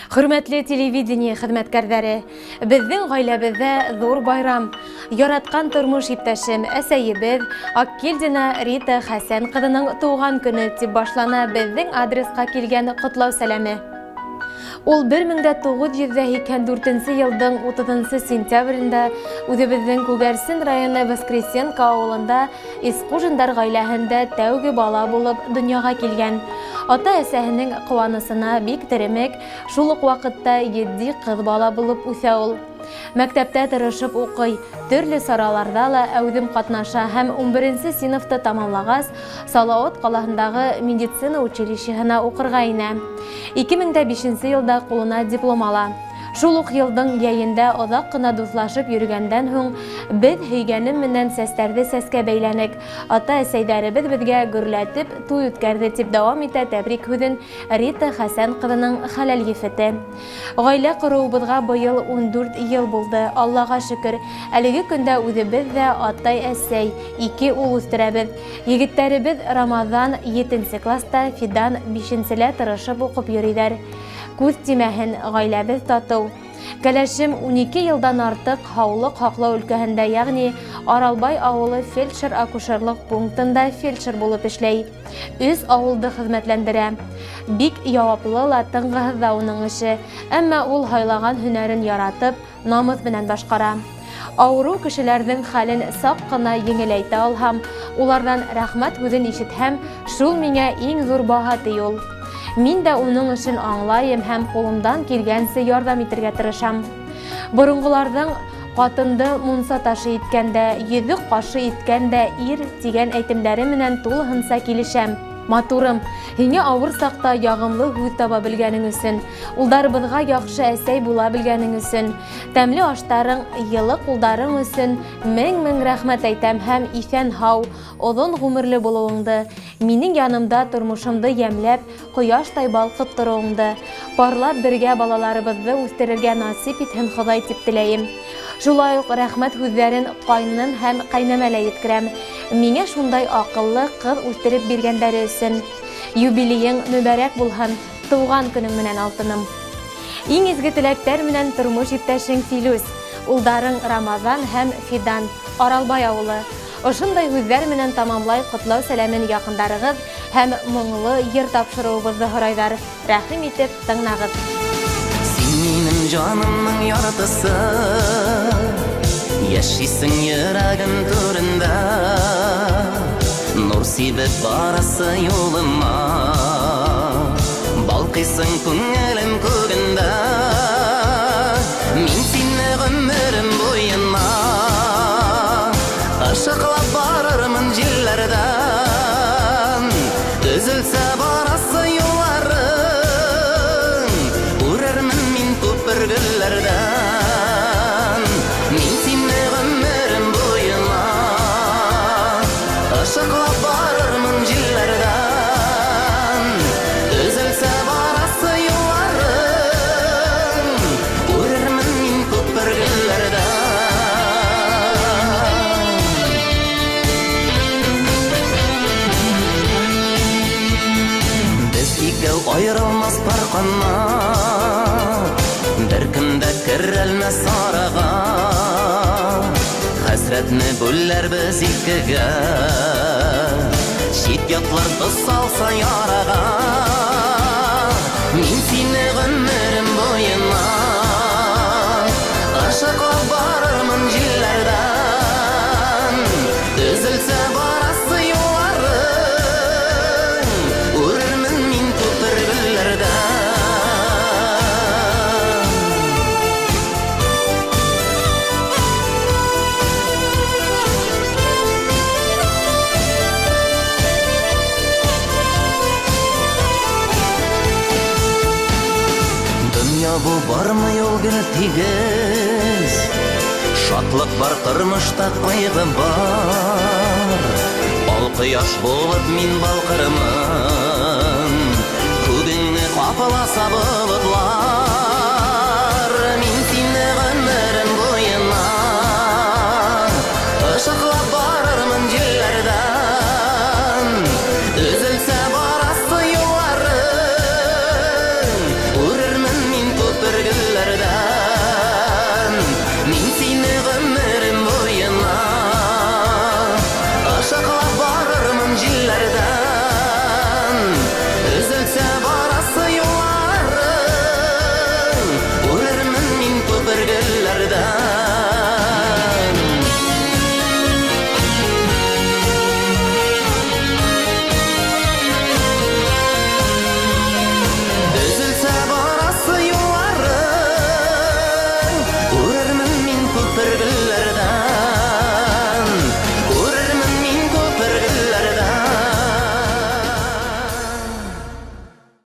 Хөрмәтле телевидение хеҙмәткәрҙәре, беҙҙең ғаиләбеҙҙә ҙур байрам. Яратҡан тормош иптәшем, әсәйебеҙ Аккилдина Рита Хәсән ҡыҙының тыуған көнө тип башлана беҙҙең адресҡа килгән ҡотлау сәләме. Ул 1984 йылдың 30 сентябрендә үҙебеҙҙең Күгәрсен районы Воскресенка ауылында Искужиндар ғаиләһендә тәүге бала булып донъяға килгән. Ата-әсәһенең ҡыуанысына бик теремек, шул уҡ ваҡытта етди ҡыҙ бала булып үҫә ул. Мәктәптә тырышып уҡый, төрлө сараларҙа ла әүҙем ҡатнаша һәм 11 синыфты тамамлағас, Салауат ҡалаһындағы медицина училищеһына уҡырға инә. 2005 йылда ҡулына диплом ала. Шул уҡ йылдың йәйендә оҙаҡ ҡына дуҫлашып йөрөгәндән һуң, беҙ һөйгәнем менән сәстәрҙе сәскә бәйләнек. Ата-әсәйҙәребеҙ беҙгә гөрләтеп туй үткәрҙе, тип дауам итә тәбрик һүҙен Рита Хәсән ҡыҙының хәләл ефете. Ғаилә ҡороуыбыҙға быйыл 14 йыл булды, Аллаға шөкөр. Әлеге көндә үҙебеҙ ҙә атай-әсәй, ике ул үҫтерәбеҙ. Егеттәребеҙ Рамаҙан 7 класта, Фидан 5-лә тырышып уҡып йөрөйҙәр. Күҙ тимәһен, ғаиләбеҙ татыу. Кәләшем 12 йылдан артыҡ һаулыҡ һаҡлау өлкәһендә, йәғни Аралбай ауылы фельдшер-акушерлыҡ пунктында фельдшер булып эшләй. 3 ауылды хеҙмәтләндерә. Бик яуаплы ла, тынғыһыҙ ҙа уның эше. Әммә ул һайлаған һөнәрен яратып, намыҫ менән башҡара. Ауырыу кешеләрҙең хәлен саҡ ҡына еңеләйтә алһам, уларҙан рәхмәт һүҙен ишетһәм, шул миңә иң ҙур баһа, ти ул. Мин дә уның эшен аңлайым һәм ҡулымдан килгәнсе ярҙам итергә тырышам. Боронғоларҙың ҡатынды мунса ташы иткән дә, йөҙөк ҡашы иткән дә ир тигән әйтемдәре менән тулыһынса килешәм. Матурым, һиңә ауыр саҡта яғымлы һүҙ таба белгәнең өсөн, улдарыбыҙға яҡшы әсәй була белгәнең өсөн, тәмле аштарың, йылы ҡулдарың өсөн мең-мең рәхмәт әйтәм һәм иҫән-һау, оҙон ғүмерле булыуыңды, минең янымда тормошомдо йәмләп, ҡояштай балҡып тороуыңды, парлап бергә балаларыбыҙҙы үҫтерергә насип итһен Хоҙай тип теләйем. Шулай уҡ рәхмәт һүҙҙәрен ҡайным һәм ҡәйнәмә лә еткерәм. Миңә шундай аҡыллы ҡыҙ үҫтереп биргәндәре өсөн. Юбилейың мөбәрәк булһын, тыуған көнөң менән, алтыным. Иң изге теләктәр менән тормош иптәшең Филүс, улдарың Рамазан һәм Фидан, Аралбай ауылы. Ошондай һүҙҙәр менән тамамлай ҡотлау сәләмен яҡындарығыҙ һәм моңло йыр тапшырыуыбыҙҙы һорайҙар. Рәхим итеп тыңнағыҙ. Син минем җанымның яртысы, яшисең йөрәгем түрендә. Нур сибеп барасы юлыма, балкыйсың күңелем күгендә. Мин сине гомерем буена ышыклап барырмын җилләрдән. Төзелсә барасы юлларың, күрермен мин күпер гөлләрдән. Мин сине гомерем буена ышыклап барырмын җилләрдән. Төзелсә барасы юлларың, күрермен мин күпер гөлләрдән. Без икәү айырылмас пар канат, бер кем дә керәлмәс арага. Хәсрәтне бүләрбез икегә, чит ятлар тоз салса ярага. Мин сине гомерем буена ышыклап барырмын җилләрдән. Төзелсә барасы юлларың, күрермен мин күпер гөлләрдән. Дөнья бу бармы юл гел тигез, шатлык бар тормышта, кайгы бар. Ал кояш булып мин балкырмын, күгеңне капласа